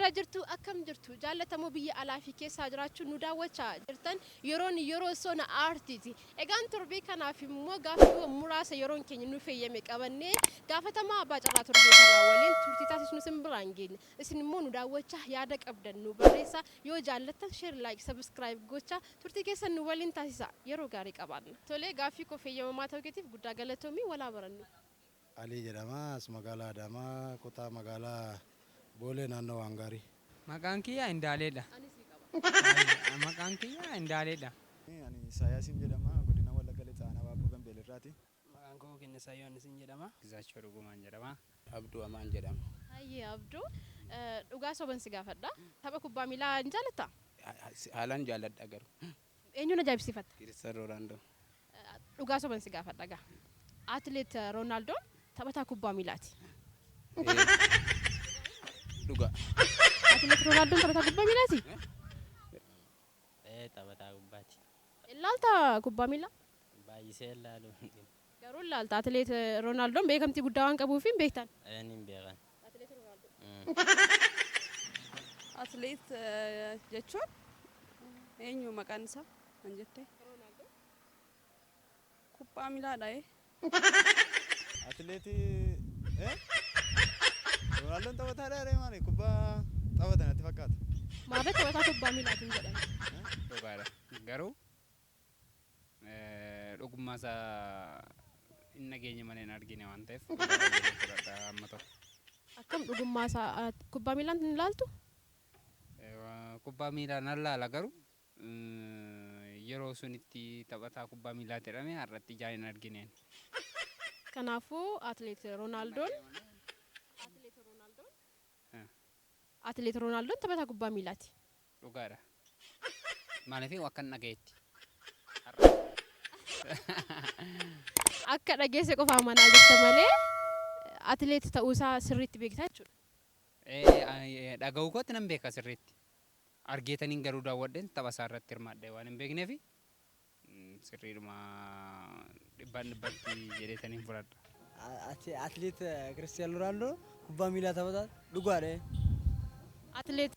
Irra jirtu akkam jirtu jaallatamoo biyya alaa fi keessaa jiraachuun nu daawwachaa jirtan yeroon yeroo sona aartiiti. Egaan torbee kanaaf immoo gaaffiiwwan muraasa yeroon keenya nuuf eeyyame qabannee gaafatamaa abbaa carraa torbee kanaa waliin turtii taasisnu isin biraan geenya. Isin immoo nu daawwachaa yaada qabdan nu barreessaa yoo jaallattan share like subscribe gochaa turtii keessan nu waliin taasisaa yeroo gaarii qabaanna. Tolee gaaffii koof eeyyamamaa ta'uu keetiif guddaa galatoomi walaa barannu. Alii jedhama. As magaalaa Adaamaa kutaa magaalaa Boolee naannoo Waangaarii. Maqaan kiyya Indaaleedha. Anis ni qaba. Maqaan kiyya Indaaleedha. Ani Isaayaasiin jedhama. Godina Wallagga Lixaa Aanaa Baabboo Gambeel irraati. Maqaan koo Kennisaa Yohaannisiin jedhama. Gizaachoo Dhugumaan jedhama. Abduu Amaan jedhama. Hayyee Abduu, dhugaa soban si gaafadha. Tapha kubbaa miilaa ni jaallattaa? Haalaan jaalladha garuu. Eenyuun ajaa'ibsiifatta? Kiristiyaanoo Roonaaldoo. Dhugaa soban si gaafadha gaa. Atileet Roonaaldoon taphataa kubbaa miilaati. Dhugaa. Atileet Roonaaldoon taphataa kubbaa miilaati? Ee taphataa kubbaati. Ilaalta kubbaa miilaa? Baay'isee ilaalu. Garuu ilaalta atileet Roonaaldoon beekamtii guddaa waan qabuuf hin beektan. Ee niin beekan. Atileet Roonaaldoo. Atileet jechuun eenyu maqaan isaa kan jette? Roonaaldoo. Kubbaa miilaadha ee. Atileetii eh? Roonaaldoon taphataadha ree maali? Kubbaa taphata natti fakkaata. Maarree taphataa kubbaa miilaatiin jedhame. Dhugaadha. Garuu dhugummaa isaa hin dhageenye malee hin argine waan ta'eef dhugaadha jedhee fudhadha amma tokko. Akkam dhugummaa isaa kubbaa miilaan hin ilaaltu? Kubbaa miilaa nan laala garuu yeroo sunitti taphataa kubbaa miilaa jedhame har'atti ijaan hin argineen. Kanaafuu atileet Roonaaldoon Atileet Roonaaldoon Atileet Roonaaldoon taphataa kubbaa miilaati. Dhugaadha. Maaliif akka hin dhagayetti. Akka dhageesse qofa amanaa jirta malee atileet ta'uusaa sirriitti beektaa jechuudha. Dhaga'uu kootti nan beeka sirriitti. Argeetaniin garuu daawwadheen tapha isaa irratti hirmaadhe waan hin beekneef sirriidhuma dhibbaan dhibbatti jedheetaniin fudhadha. Atileet Kiristiyaanoo Roonaaldoo kubbaa miilaa taphataa dhugaadha. Atileet.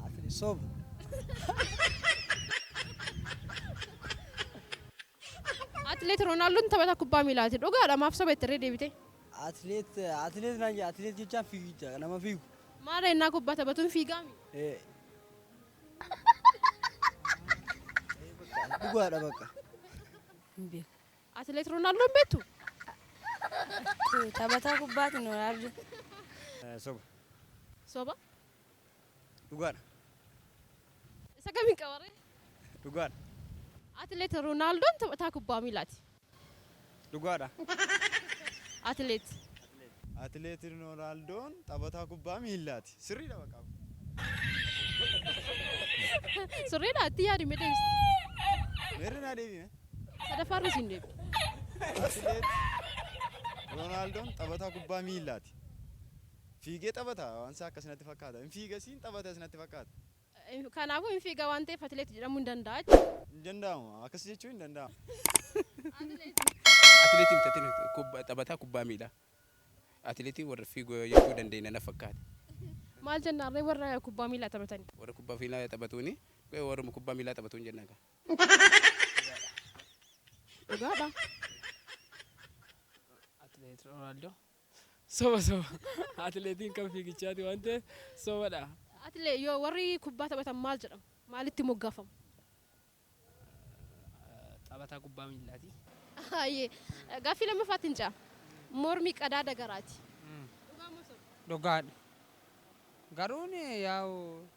Atileet soba. Atileet Roonaaldoon taphataa kubbaa miilaati. Dhugaadha maaf soba itti irree deebite? Atileet atileet naan jedha atileet jechaan fiigicha nama fiigu. Maara innaa kubbaa taphatuun fiigaami? Ee. Dhugaadha bakka. Hin beeku. Atileet Roonaaldoon beektu? Taphataa kubbaati Roonaaldoo. Soba. Soba. Dhugaadha. Isa kamiin qabaree? Dhugaadha. Atileet Roonaaldoon taphataa kubbaa miilaati. Dhugaadha. Atileet. Atileet Roonaaldoon taphataa kubbaa miilaati. Sirriidha bakka. Sirriidha itti yaadi mee deebisi. Meerri naa deebime. Sadaffaa irra siin deebi. Atileet Roonaaldoon taphataa kubbaa miilaati. Fiigee taphata waan isaa akkas natti fakkaata. Hin fiiga siin taphata natti fakkaata. Kanaafuu hin fiiga waan ta'eef atileet jedhamuu hin danda'a jechuudha. Hin danda'amu. Akkas jechuun hin danda'amu. Atileetiin tatin taphataa kubbaa miilaa. Atileetii warra fiiguu jechuu dandeenya na fakkaata. Maal jennaarree warra kubbaa miilaa taphatani? Warra kubbaa miilaa taphatuuni warra kubbaa miilaa taphatuun jennaan kaa. Dhugaadha. Atileet Roonaaldoo. Soba soba. Atileetiin kan fiigichaati waan ta'eef sobadha. Atileet yoo warri kubbaa taphatan maal jedhamu? Maalitti moggaafamu? Taphataa kubbaa miilaati. Hayyee gaaffii lammaffaatti hin ce'a. Mormi qadaada garaati. Dhugaa moo soba? Dhugaadha. Garuu yaa'u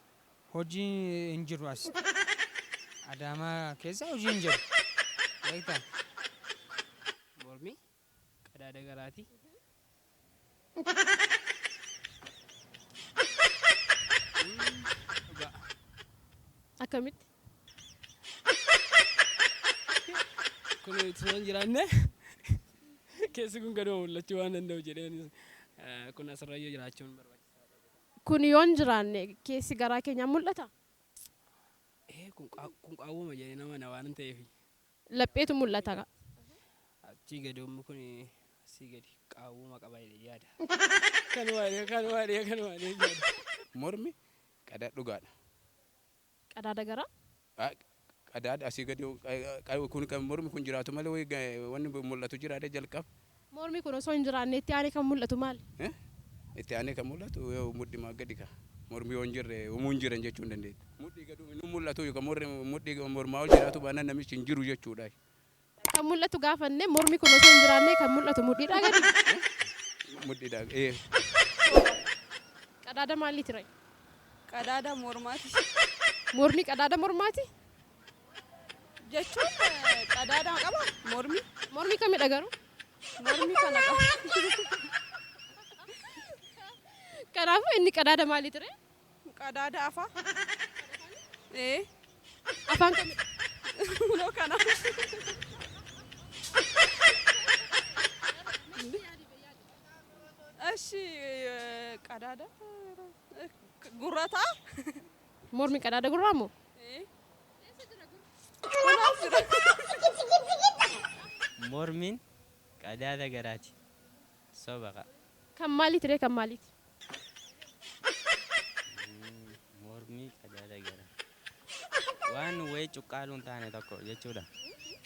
hojii hin jiru as. Adaamaa keessa hojii hin jiru. Beektaa? Mormi qadaada garaati. Dhugaa. Akkamitti? Kun itoo hin jiraanne keessi kun gaduma mul'achuu waan danda'u jedheen kun asirra yoo jiraachuun barbaachisaadha. Kun yoo hin jiraanne keessi garaa keenyaa mul'ata? Ee kun qaawwuma jedhee nama na waan ta'eef. Lapheetu mul'ata. Achii gadi ummi kun asii gadi qaawwuma qaba jedhee yaada. Kan waadhee kan waadhee kan waadhee yaada. Mormi qadaada dhugaadha. Qadaada garaa? Qadaada asii gadi kun kan mormi kun jiraatu malee wanni mul'atu jiraate jalqaba. Mormi kun osoo hin jiraanne itti aanee kan mul'atu maali? Itti aanee kan mul'atu mudhimaa gadi ka. Mormi yoo hin jirre uumuu hin jiran jechuu hin dandeettu. Mudhii gadi nu mul'atu yookaan mudhii mormaa ol jiraatu baannaan namichi hin jiru jechuudha. Kan mul'atu gaafanne mormi kun osoo hin jiraanne kan mul'atu mudhiidhaa gadi. Mudhiidhaa. Qadaada maaliiti ree? Qadaada mormaati. Mormi qadaada mormaati? Jechuun qadaada qaba mormi. Mormi kamidha garuu? Mormi kana qaba. Kanaafuu inni qadaada maaliiti ree? Qadaada afaa. Afaan kamidha? Kunoo kana. Eshi qadaada gurra ta'a. Mormi qadaada gurraa moo? Kunaas jira. Mormiin qadaada garaati. Soba qa. Kan maaliiti ree kan maaliiti? Mormii qadaada garaa. Waan wayii cuqqaaluu hin taane tokko jechuudha.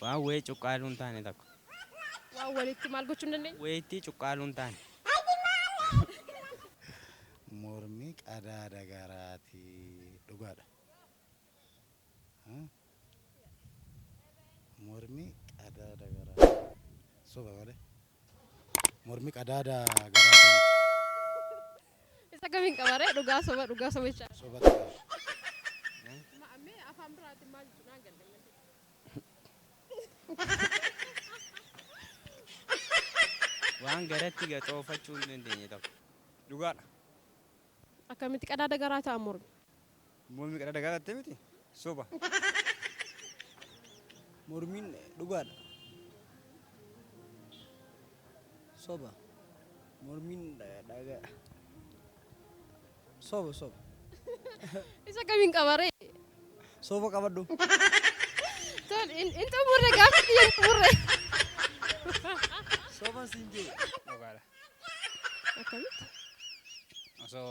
Waan wayii cuqqaaluu hin taane tokko. Waan walitti maal gochuu hin dandeenye? Wayiitti cuqqaaluu hin taane. Mormi qadaada garaati dhugaadha. Mormi qadaada garaati. Soba malee. Mormi qadaada garaati. Isa kamiin qabaree dhugaa soba dhugaa soba jecha. Soba ta'e. Mee afaan biraatiin maal jechuudha naan galle. Waan garatti gaxoofachuu hin dandeenye tokko. Dhugaadha. Akkamitti qadaada garaa ta'a mormi? Mormi qadaada garaatti miti? Soba. Mormiin dhugaadha. Soba. Mormiin dhagaa. Soba soba. Isa kamiin qabaree? Soba qabadhu. Tol in xumurre gaafa biyya hin xumurre. Soba siin jee. Dhugaadha. Akkamitti? Osoo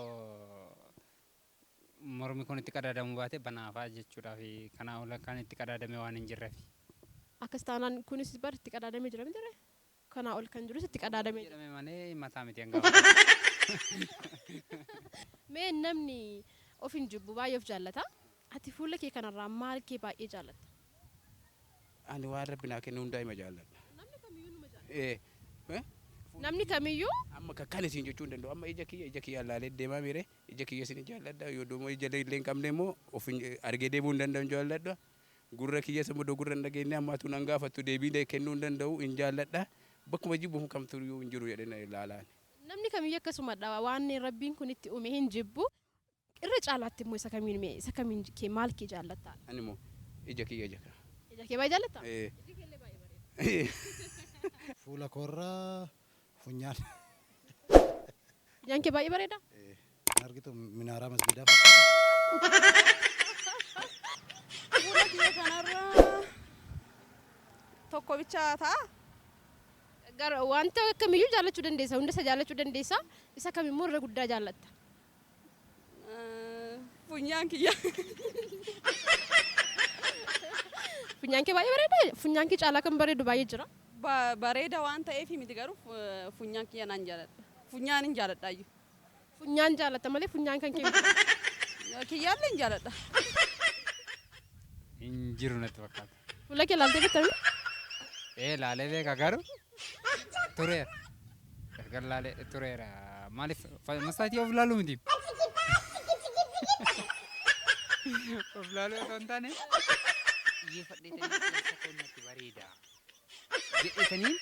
mormi kun itti qadaadamuu baate banaafaa jechuudhaa fi kanaa ol kan itti qadaadame waan hin jirreef. Akkas taanaan kunis bar itti qadaadamee jira miti ree? Kanaa ol kan jirus itti qadaadamee jira. Jedhame malee mataa miti hanga. Mee namni of hin jibbu baay'ee of jaallata. Ati fuula kee kanarraa maal kee baay'ee jaallatta? Ani waan rabbi naa kennu hundaa hima jaalladha. Namni kamiyyuu Amma kan isin jechuu hin danda'u. Amma ija kiyya laalee deemaa miire ija kiyya isin jaalladha. Yoo duuba ija illee hin qabne immoo of argee deemuu hin danda'u jaalladha. Gurra kiyya isa muddoo gurra hin dhageenye ammaatu nan gaafattu deebii kennuu hin danda'u hin jaalladha. Bakkuma jibbu kamtu iyyuu hin jiru jedhee ilaalaan. Namni kamiyyuu akkasumadha waan rabbiin kun itti uume hin jibbu. Irra caalaatti immoo isa kamiin mee isa kamiin kee maal kee jaallatta? Ani immoo ija kiyya ija. Ija kee baay'ee jaallatta? Iji kee illee baay'ee bareeda. Fuula koorraa funyaan. Funyaan kee baay'ee bareeda? Argitu minaaraa masgiidaa fakkaata. Fuula kiyya kanarraa tokko bicha ta'a. Gara wanta kamiyyuu jaallachuu dandeessa hunda isa jaallachuu dandeessa isa kamimmoo irra guddaa jaallatta? Funyaan kiyya. Funyaan kee baay'ee bareeda funyaan kee caalaa kan bareedu baay'ee jira. Bareeda waan ta'eef miti garuu funyaan kiyya naan jaalladha. Funyaan hin jaalladha iyyuu. Funyaan jaallatta malee funyaan kan kee miti. Kiyyaallee hin jaalladha. Hin jiru natti fakkaata. Fuula kee ilaaltee beektaa? Laalee beeka garuu tureera. Erga laalee tureera. Maaliif mastaatii of laaluu miti? Of laaluu otoo hin taane xiyyeeffadheetanii keessa koo natti bareeda. Jedheetaniin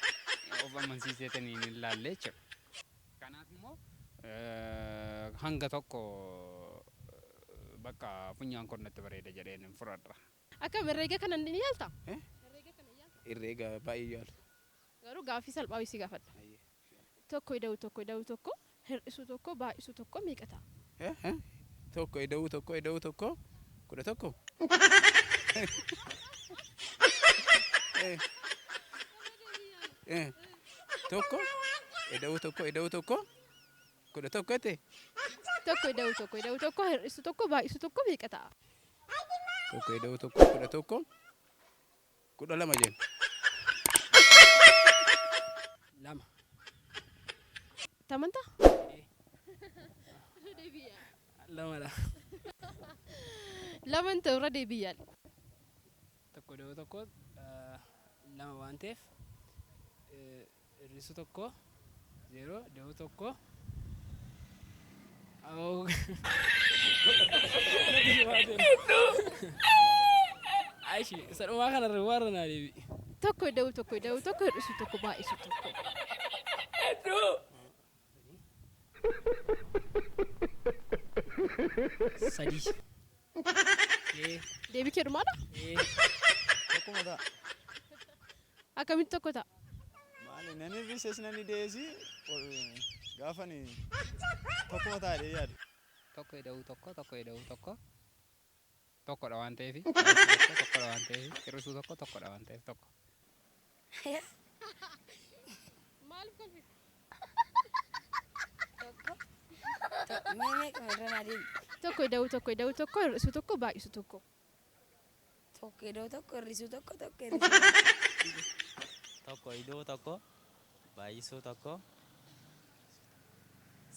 of amansiiseetaniin hin laalle jechuudha. Kanaaf immoo hanga tokko bakka funyaan koo natti bareeda jedheen hin fudhadha. Akkam herreega kana ni yaalta? Herreega baay'ee yaalu. Garuu gaaffii salphaa si gaafadha. Tokko ida'u tokko ida'u tokko hir'isuu tokko baay'isuu tokko meeqa ta'a? Tokko ida'uu tokko ida'uu tokko 11. Tokko ida'uu tokko ida'uu tokko 11 jette? Tokko ida'uu tokko ida'uu tokko hir'isu tokko baay'isu tokko meeqa ta'a? Tokko ida'uu tokko 11 12 jenna. 2. Tamantaa? Lamadha. Laman ta'u irra deebii yaali. Tokko ida'uu tokko lama waan ta'eef hir'isu tokko 0 ida'uu tokko. Aishi isa dhumaa kanarra warra naa deebi'i. Tokko ida'uu tokko ida'uu tokko hir'isu tokko baay'isu tokko. 3. Deebii kee dhumaadha? Tokkuma ta'a. Akkamitti tokko ta'a? Maali nan hir'ises nan ida'es gaafani tokkuma ta'a jedhee yaada. Tokko ida'uu tokko tokko ida'uu tokko tokkodha waan ta'eef tokkodha waan ta'eef hir'isuu tokko tokkodha waan ta'eef tokko. Maaliif kolfite? Tokko. Meeqa irra naa deebi. Tokko ida'uu tokko ida'uu tokko hir'isuu tokko baay'isuu tokko. Tokko ida'uu tokko hir'isuu tokko tokko hir'isuu. Tokko ida'uu tokko baay'isuu tokko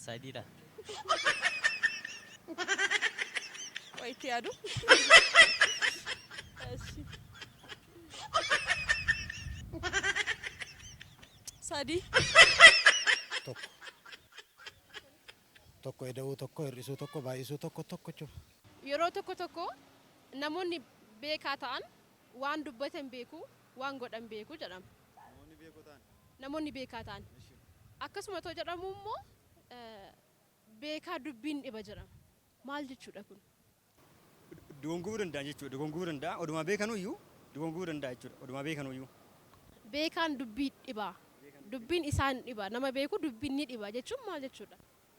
sadiidha. Wayitti yaadu. 3. Tokko. Tokko ida'uu tokko hir'isuu tokko baay'isuu tokko tokko jechuudha. Yeroo tokko tokko namoonni beekaa ta'an waan dubbatan beeku waan godhan beeku jedhama. Namoonni beekoo ta'an. Namoonni beekaa ta'an. Akkasuma otoo jedhamu immoo beekaa dubbiin dhiba jedhama. Maal jechuudha kun? Dogongoruu danda'a jechuudha. Dogongoruu danda'a. Odumaa beekanuyyuu dogongoruu danda'a jechuudha. Odumaa beekanuyyuu. Beekaan dubbii dhiba. Dubbiin isaan dhiba. Nama beeku dubbiin ni dhiba jechuun maal jechuudha?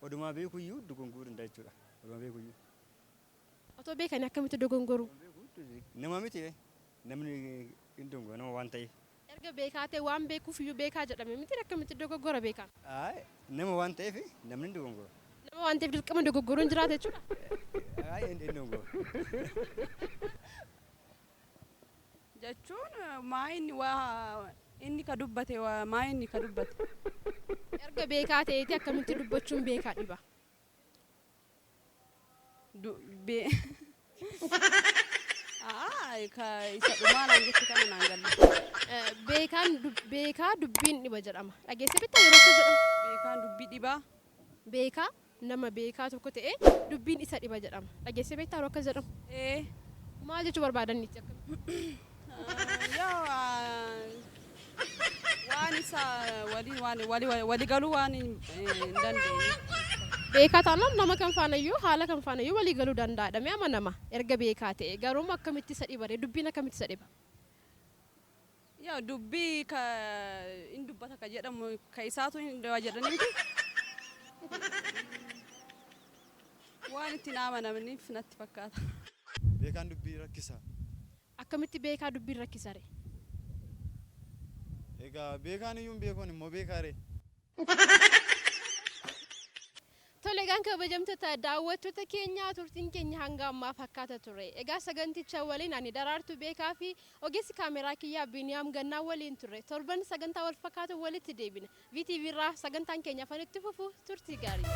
Odumaa beekuyyuu dogongoruu danda'a jechuudha. Odumaa beekuyyuu. Otoo beekanii akkamitti dogongoru? Nama miti namni hin dogongora nama waan ta'eef. Erga beekaa ta'e waan beekuuf iyyuu beekaa jedhame miti akkamitti dogoggora beekaan? Nama waan ta'eef namni hin dogongora. Nama waan ta'eef dirqama dogoggoruun jiraata jechuudha? Hin dogongora. Jechuun maa inni waa inni ka dubbate waa maa inni ka dubbate. Erga beekaa ta'eeti akkamitti dubbachuun beekaa dhiba? Ka isa dhumaa naan jette kana naan galle. Beekaan beekaa dubbiin dhiba jedhama. Dhageessee bittaa yeroo akkas jedhamu? Beekaan dubbii dhibaa. Beekaa nama beekaa tokko ta'ee dubbiin isa dhiba jedhama. Dhageessee beektaa yeroo akkas jedhamu? Maal jechuu barbaadaniiti akkamitti? Yaa waan isa waliin waan walii galuu waan hin dandeenye. Beekaa taanaan nama kam faanayyuu haala kam faanayyuu walii galuu danda'a jedhamee amanama erga beekaa ta'e garuu akkamitti isa dhiba dubbiin akkamitti isa dhiba? Yaa dubbii ka hin dubbata ka jedhamu ka isaatu hin dhiba jedhanii miti. Waan ittiin amanamniif natti fakkaata. Beekaan dubbii rakkisa. Akkamitti beekaa dubbiin rakkisa ree? Egaa beekaan iyyuu hin beekuun immoo beekaa ree? Tole egaan kabajamtoota daawwattoota keenyaa turtiin keenya hanga ammaa fakkaata ture. Egaa saganticha waliin ani Daraartuu Beekaa fi ogeessi kaameraa kiyyaa Biniyaam Gannaa waliin turre. Torban sagantaa wal fakkaatu walitti deebina. VTV irraa sagantaan keenya afaan itti fufu turtii gaarii.